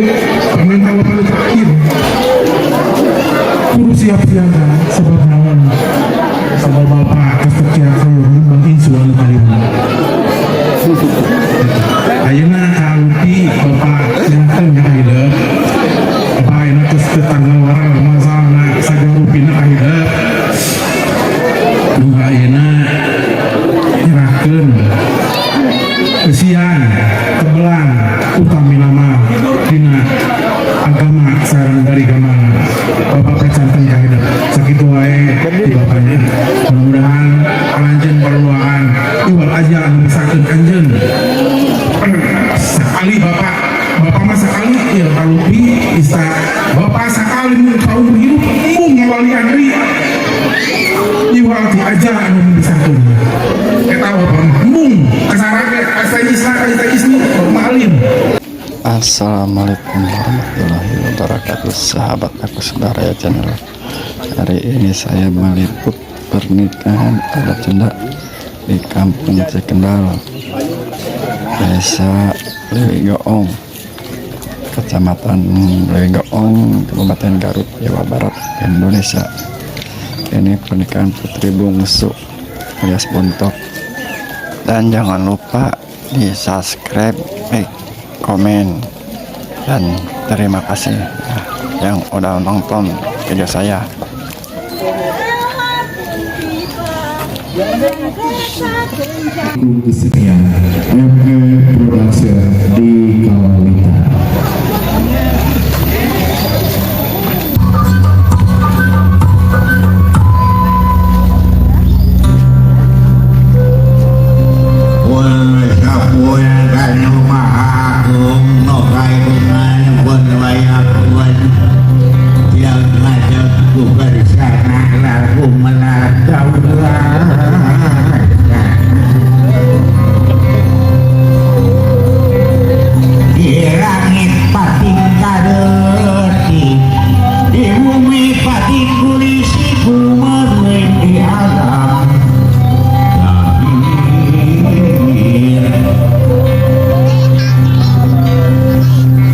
Pangan bapak nu terakhir. Kudu siap siaga sebab naon? Sabab bapak geus teu tiasa nyumbang insu anu kalima. Ayeuna ka Lupi bapak nyangkeun nya kahidep. Bapak ayeuna geus teu tanggal warang masalahna sagala rupina kahidep. Nu ayeuna nyerahkeun kesian kebelang utamina mah dina agama sareng dari agama bapak kacanten kahidep. Sakitu wae di bapaknya, mudah-mudahan anjeun perluaan iwal aja anu misalkan anjeun sekali bapak bapak mah sekali ya kalupi bisa bapak sekali mun kaum hidup embung ngawalian deui iwal ti aja anu misalkan eta bapak mah embung kasarake asa isna ka isni bapak alim. Assalamualaikum warahmatullahi wabarakatuh, sahabat aku Saudara Channel. Hari ini saya meliput pernikahan adat Sunda di Kampung Cikendal, Desa Leuwigoong, Kecamatan Leuwigoong, Kabupaten Garut, Jawa Barat, Indonesia. Ini pernikahan putri bungsu alias bontok. Dan jangan lupa di subscribe, like, komen, dan terima kasih ya, yang udah nonton video saya. Kesenian ME Production di Kawalita. Di bumi pati kulisi kumerwin di alam lahir.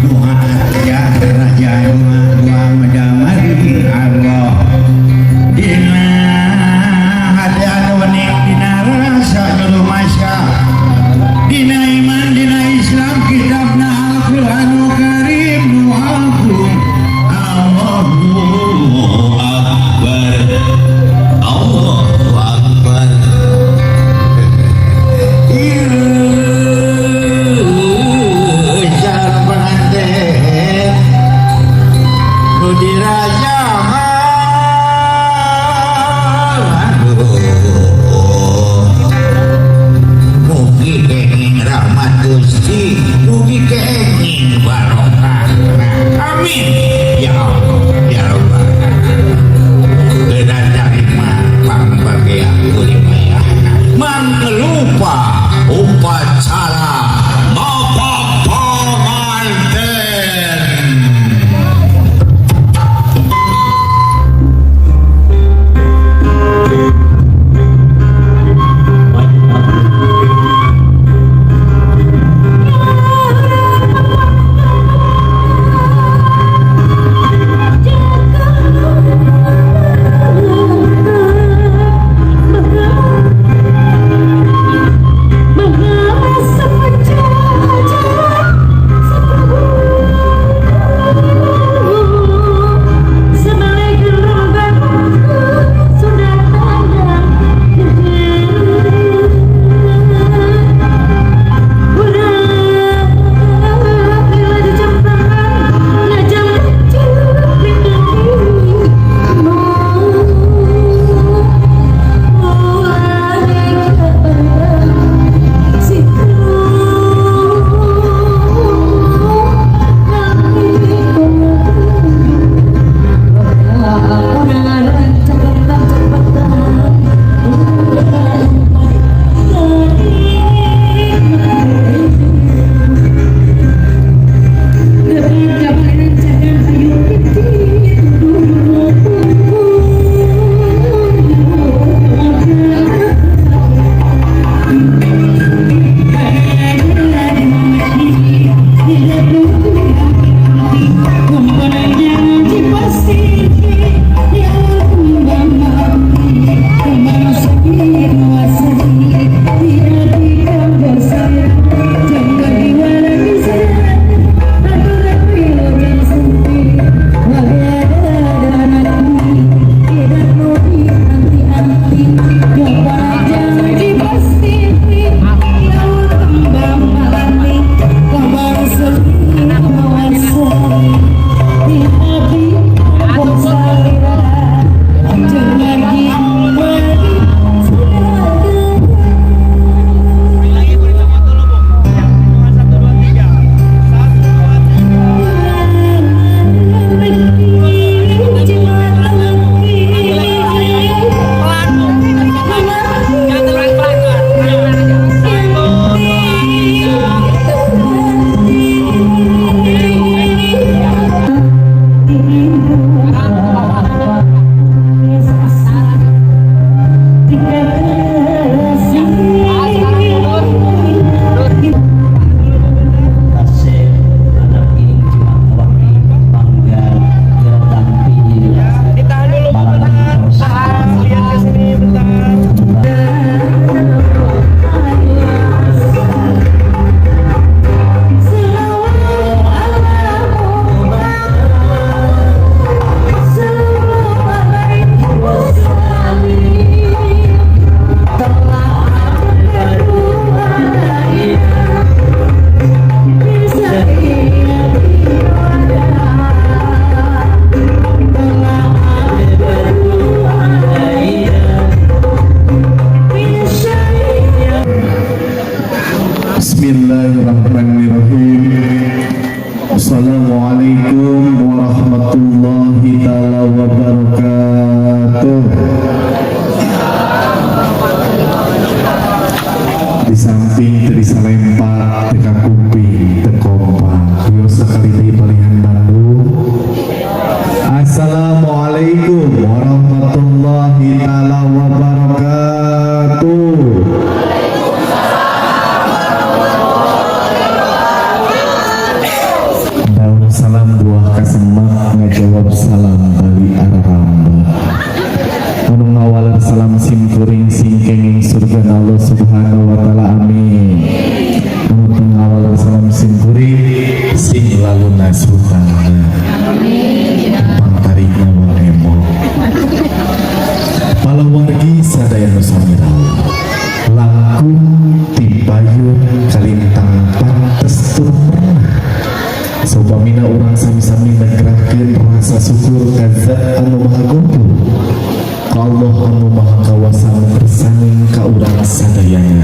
Nuha ya kerajaan. Bismillahirrahmanirrahim. Assalamualaikum warahmatullahi taala wabarakatuh. Di samping teu disalempak, teu kakuping, teu kompak. Wios sakali deui palihan Bandung. Assalamualaikum warahmatullahi taala wabarakatuh. Daun salam buah kasemak ngajawab salam bali araramba. Anu ngawaler salam sim kuring sing kenging surga Allah Subhanahu wa taala, amin. Anu teu ngawaler salam sim kuring sing lalunas hutangna. Pangtarikna wong emo. Palawargi sadaya nu sami rawuh. Langkung tipayun kalintang pantes tur pernah. Saupamina urang sami-sami negrahkeun rasa syukur ka Zat anu maha gopur. Ka Allah anu maha kawasa nu kersaning ka urang sadayana.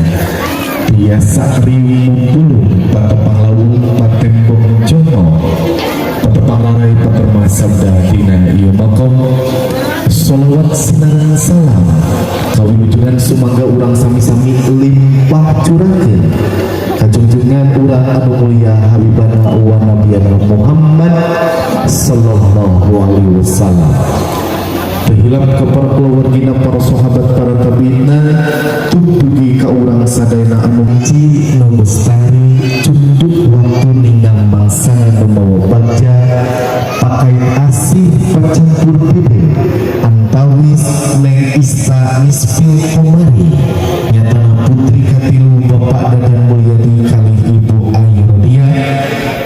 Biasa riung pulung patepang lawung patembong jono. Patepang larai paterma sabda dina ieu makom. Sholawat sinareng salam kawilujengan sumangga urang sami-sami limpah curahkeun kajungjungan urang anu mulia Habibana wa Nabiyana Muhammad sallallahu alaihi wasallam. Teu hilap ka para keluargina, para sahabat, para tabiina, dugi ka urang sadayana anu hiji nu lestari cunduk waktu ninggang bangsa nu mawa bagja pakai asih pacampur bebe antawis Neng Ista Nisfil Komari, nyatana putri katilu Bapak Dadan Mulyadi kalih Ibu Ayu Rodia,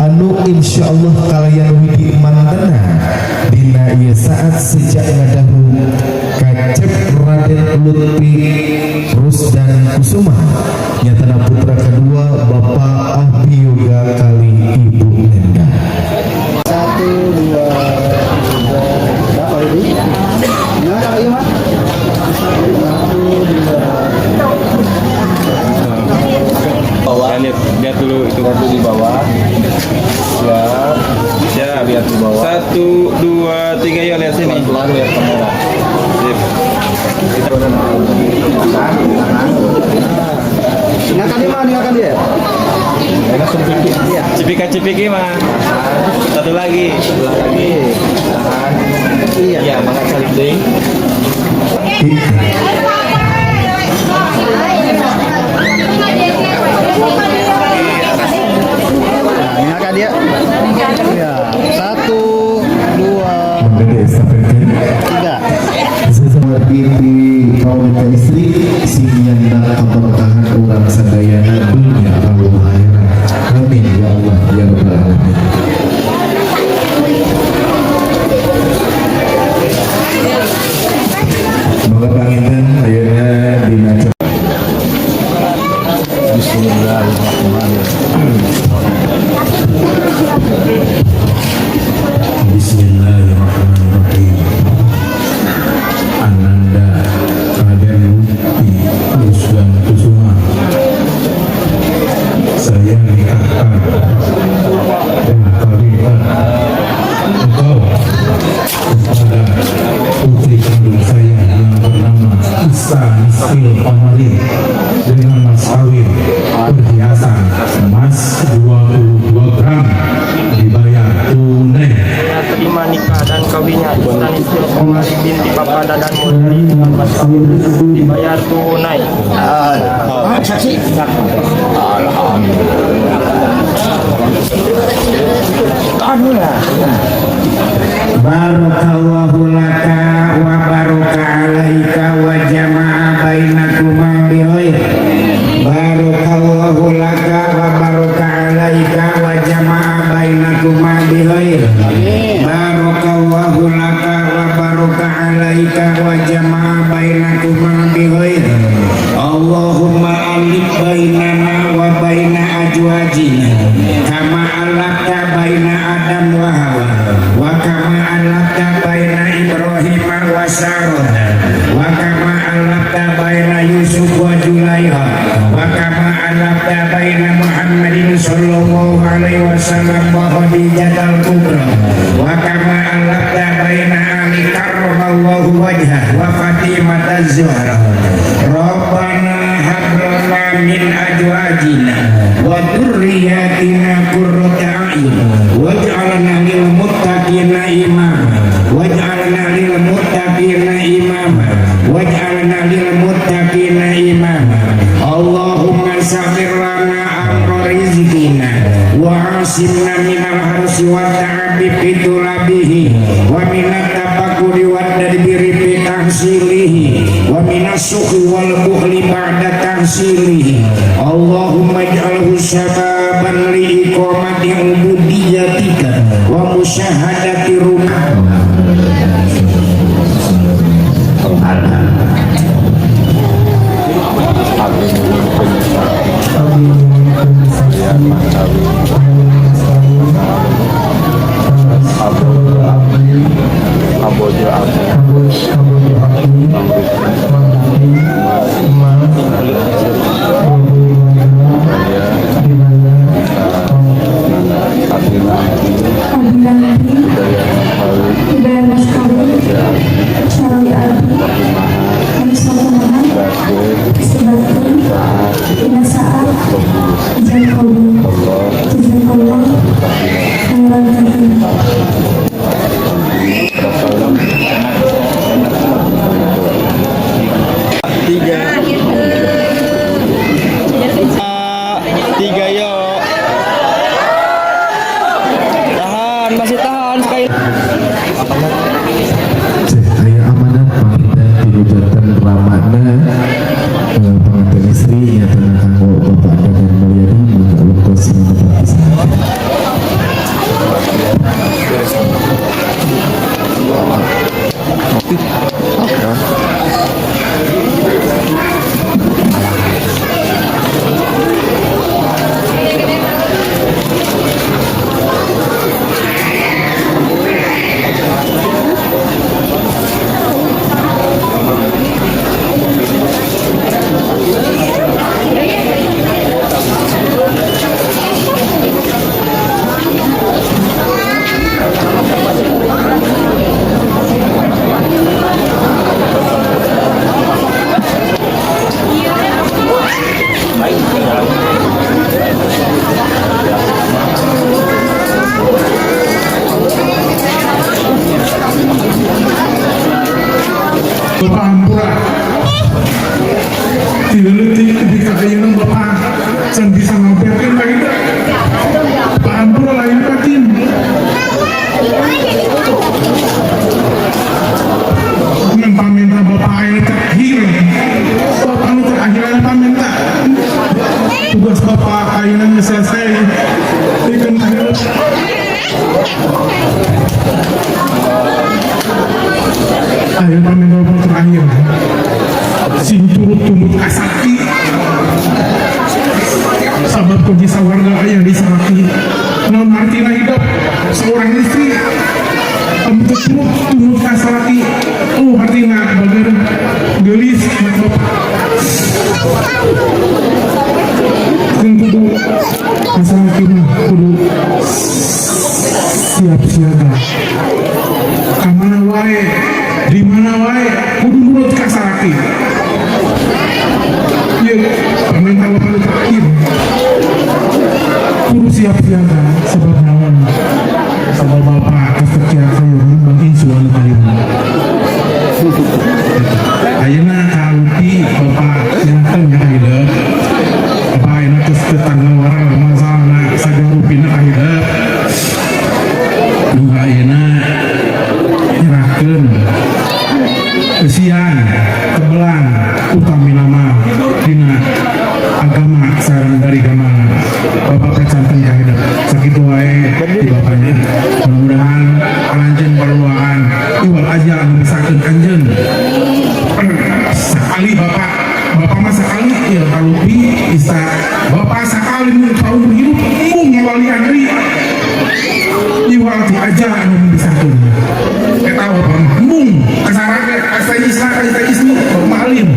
anu insyaallah kalayan widi mandana dina ieu saat sejak ngadahu kacep Raden Lutfi Rusdan Kusuma, nyatana putra kedua Bapak Ahbi Yoga kalih Ibu Nenda. Satu, dua, tiga. Berapa ini? Nah, kalau iya, Mas. Satu, dua. Bawah. Ya, lihat, lihat dulu itu. Lihat dulu di bawah. Siap. Siap. Lihat di bawah. Satu, dua, tiga, yuk lihat sini. Pelan-pelan lihat kamera. Sip. Tangan, tangan. Tinggalkan dia, Mas. Tinggalkan dia. Langsung pipi. Iya. Cipika-cipiki mah. Satu lagi. Sebelah lagi. Tahan. Iya. Iya, mangga salib deui. Nah, tinggalkan dia. Iya. Satu, dua, Menggede estafetkeun. Tiga. Seperti kaum istri sing nyandang keberkahan urang sadayana dunia rawuh akhirat. Amin ya Allah ya rabbal alamin. Mangga panginten ayeuna dina kawinnya Istanistil Komari binti Bapak Dadan Mulyadi dengan mas kawin dibayar tunai. Saksi. Barakallahu laka wa baraka alaika wa jama'a bainakuma bi khair. Barakallahu laka wa baraka alaika wa jama'a bainakuma bi khair. Barakallahu laka wa baraka alaika wa jama'a bainakuma bi khair. Allahumma alif bainana wa baina azwajina kama alafta baina Adam wa Hawa wa kama alafta baina Ibrahim wa Sarah wa kama alafta baina Yusuf wa Julaiha wa kama alafta baina Muhammadin sallallahu alaihi wasallam wa Khadijah al-Kubra wa kama alafta baina Ali karramallahu wajhah wa Fatimah az-Zahra. Rabbana hab lana min azwajina wa dzurriyyatina qurrata a'yun waj'alna lil muttaqina imama waj'alna lil muttaqina imama waj'alna lil muttaqina imama. Allahumma sakhir lana amra rizqina wa asimna minal harsi wa ta'abi fi tulabihi wa minat tafakkuri wa tadbiri fi tahsilihi wa minas sukhi wal bukhli ba'da tahsilihi. Allahumma ij'alhu sababan li iqamati ubudiyatika wa musyahadati rumah. Dibayar mas kawin Syarawi Abi Manusia sebagai dina saat ijab kabul jazakallah khairan katsir. Tiga. Tiga yuk. Tahan, masih tahan sekali. Cek aya amanat panginten ti janten ramana panganten istri nyatana kanggo Bapak Dadan Mulyadi mangga waktos mendapat pisan. Bapak hampura ti leutik di kakayeunan Bapak can bisa ngoperkeun ka kita. Bapak hampura lain batin. Ngan pamenta Bapak aya terakhir. Bapak nu terakhir aya pamenta. Tugas Bapak ayeuna geus selesai. Pikeun akhir. Ayo pamenta Bapak terakhir. Sing turut tumut ka salaki. Sabab kunci sawarga aya di salaki. Naon artina hidup seorang istri untuk turut tumut ka salaki. Oh artina bager geulis bapak. Sing kudu ka salaki mah kudu siap siaga. Kamana wae, di mana wae kudu nurut ka salaki. Ieu pamenta bapak nu terakhir. Kudu siap siaga sebab naon? Sabab bapak geus teu kayak nimbang insuan. Bapaknya mudah-mudahan anjeun perluaan iwal aja anu misalkan anjeun sekali bapak, bapak mah sekali ya kalupi bisa bapak sekali mun kaum hidup embung ngawalian deui iwal ti aja anu misalkan eta bapak mah embung kasarake asa isna ka isni bapak mah alim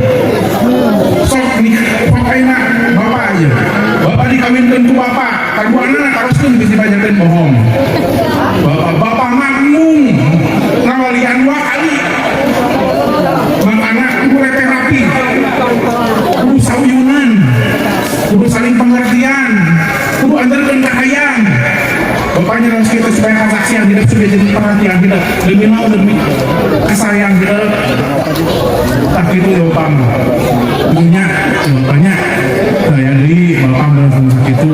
sok nih pokoknya bapak aja bapak dikawinkeun ku bapak kaduana taroskeun bisi banyakeun bohong bapak bapak mah embung ngawalian dua kali makana kudu reteh rapi, kudu sauyunan, kudu saling pengertian, kudu antarkeun kahayang. Bapaknya harus kita supaya kesaksian hidup sudah jadi perhatian hidup demi mau demi kesayang hidup tak itu ya bapak punya bapaknya saya dari bapak langsung sakit itu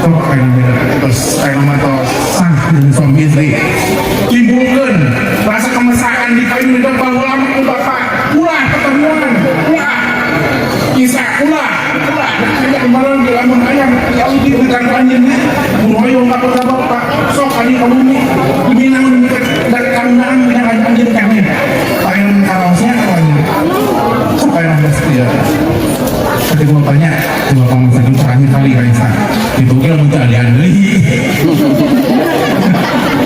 tok kayak hidup terus kayak nama tos sah dan suami istri timbulkan rasa kemesraan di kawin hidup bahwa lama ku bapak ulah pertemuan ulah kisah ulah ulah tidak kemarin di lamun ayam ya uji bukan anjeunna mun hoyong ka bapak sok kali ka bumi demi naon dari karunaan dina anjeun kami lain karaosnya lain sok aya ya. Tapi bapaknya bapak masa itu terakhir kali Raisa itu ge mun teu adian deui.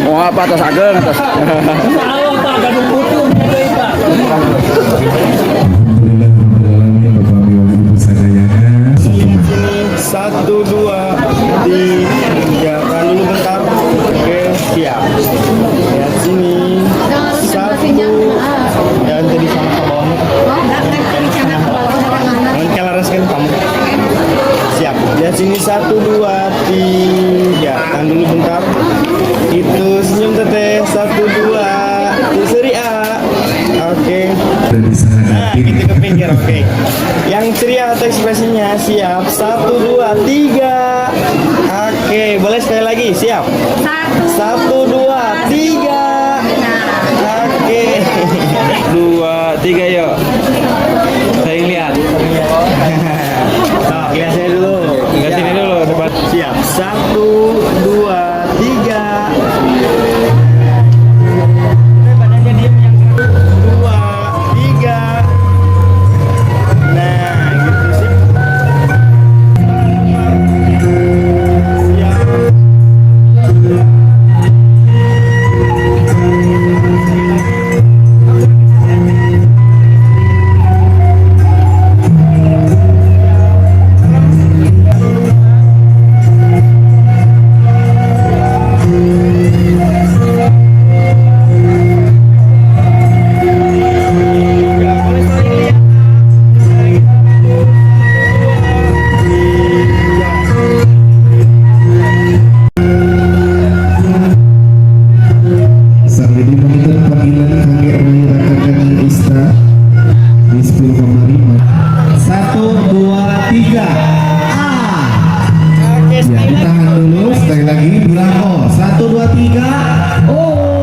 Oh apa atas ageng atas. Alhamdulillah rabbil alamin, Bapak Ibu sadayana. Satu, dua, tiga. Tahan dulu bentar. Oke, siap. Lihat sini. Satu. Jangan jadi sama ke bawahnya. Jangan kelareskan kamu. Siap. Lihat sini satu, dua, tiga. Tahan dulu bentar. Itu senyum teteh. Satu, dua. Seri A. Oke. Udah bisa Nah, hadapin. gitu ke pinggir, oke. Yang ceria atau ekspresinya siap. Satu, dua, tiga. Oke, boleh sekali lagi. Siap. Satu, dua, tiga. Oke. Dua, tiga, yuk. Saya lihat. Nah, lihat saya dulu. Lihat sini dulu. Debat. Siap. Satu, dua, tiga. Badannya diem yang dua, tiga. Nah, gitu sih. Siap. Boleh saling lihat. Sampai di pamitan panggilan kangge Rai Raka Istra di spill kamari. Satu, dua, tiga. A. Oke, Ya, sekali lagi. ditahan dulu sekali lagi bilang oh. Satu, dua, tiga. Oh.